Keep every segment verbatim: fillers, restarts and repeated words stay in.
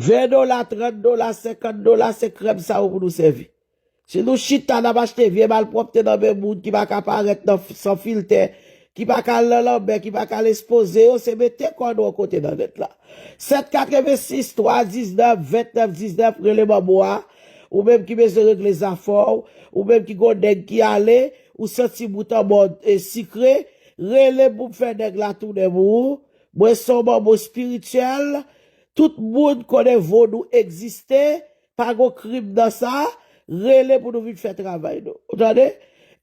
Ven dola, trant dola, senkant dola, se krèm sa yo pou nou sèvi. Si nou chita n ap achte vye malpwòpte nan men moun ki pa ka parèt nan, san filtè, ki pa ka al nan lanmè, ki pa ka al ekspoze yo, se mete kò nou yon kote nan nèt la. Sèt katrevensis, twa diznèf, vennèf diznèf, rele manbo a. Ou menm ki bezwen regle zafè w, ou menm ki gon nèg ki ale, ou santi bout an mòd e sikre, rele m pou m fè nèg la tounen pou ou. Mwen se yon manbo espirityèl. Tout moun konnen vodou egziste, pa gon krim nan sa, rele pou nou vin fè travay nou. Ou tande?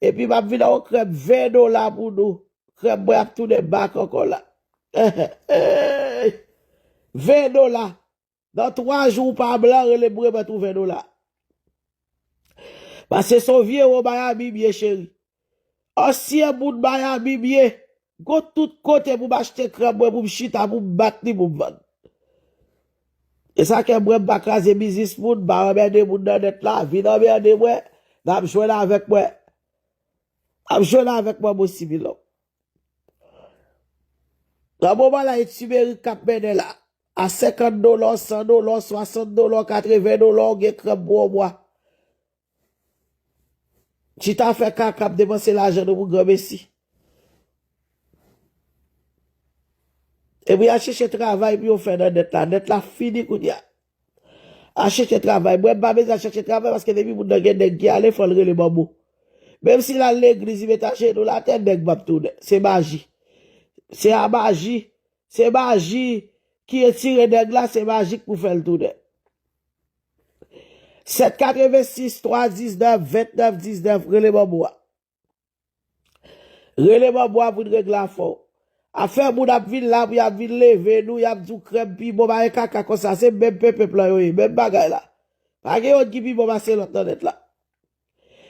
Epi m ap vin ak yon krèm ven dola pou nou. Krèm mwen ap tounen bak ankò la. Ven dola. Nan twa jou ou pa blan, rele m remèt ou ven dola. Paske se yon vye wo Miami m ye cheri. Ansyen moun Miami m ye. Gon tout kote pou m achte krèm mwen, pou m chita, pou m bat li, pou m vann. E sa ke mwen m pa kraze biznis moun, m pa anmède moun nan nèt la, vin anmède mwen, n ap jwenn avèk mwen. N ap jwenn avèk mwen, bon sivilòm. Nan moman la, e timerik k ap mennen la. A senkant dola, san dola, swasant dola, katreven dola, w gen krèm pou yon mwa. Chita fè kaka ap depanse lajan nou pou granmesi. Epi al chèche travay pou yo fè nan nèt la. Nèt la fini kounye a. Al chèche travay. Mwen, m pa bezwen al chèche travay paske depi moun nan gen nèg ki ale, fò l rele manbo. Menm si l al legliz, li met ajenou l atè, nèg p ap tounen. Se maji. Se a maji. Se maji ki retire nèg la, se maji k pou fè l tounen. Sèt katrevensis, twa diznèf, vennèf diznèf, rele manbo a. Rele manbo a pou n regle afè w. Afè moun ap vin la pou y ap vin leve nou, y ap di w krèm pi bon, bagay kaka konsa, se menm pepe blan yo ye, menm bagay la. Pa gen youn ki pi bon pase lòt nan nèt la.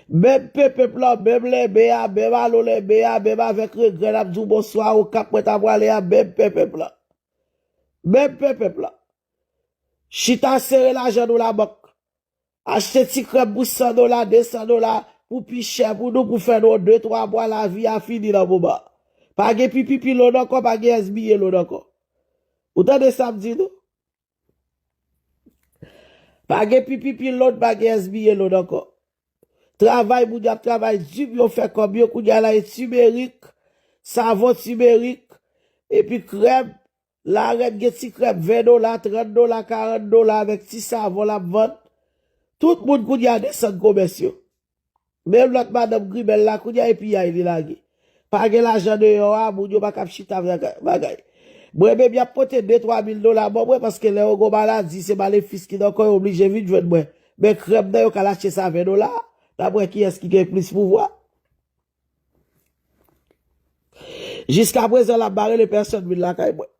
Menm pepe blan, menm lenbe a, menm alo lenbe a, menm avèk regrè n ap di w bonswa, Okap mwen ta prale a, menm pepe blan. Menm pepe blan. Chita sere lajan nou labank. Achte ti krèm pou san dola, de san dola, pou pi chè pou nou, pou fè nou de twa mwa, lavi a fini nan moman. Pa gen P P P loan ankò, pa gen S B A loan ankò. Ou tande sa m di nou? Pa gen P P P loan, pa gen S B A loan ankò. Travay moun yo ap travay di pou yo fè kòb yo, kounye a la e timerik, savon timerik, epi krèm, Larèn gen ti krèm ven dola, trant dola, karant dola avèk ti savon l ap vann. Tout moun kounye a desann komès yo. Menm lòt madanm grimèl la kounye a e piyay li lage. Pa gen lajan deyò a, moun yo pa kab chita fè bagay. Mwen menm y ap pote de twa mil dola ban mwen paske lè yo gon maladi se malefis ki nan kò yo oblije vin jwenn mwen. Men krèm nan yo ka al achte sa ven dola a. N ap wè kiyès ki gen plis pouvwa. Jiskaprezan l ap bare le pèsòn vin lakay mwen.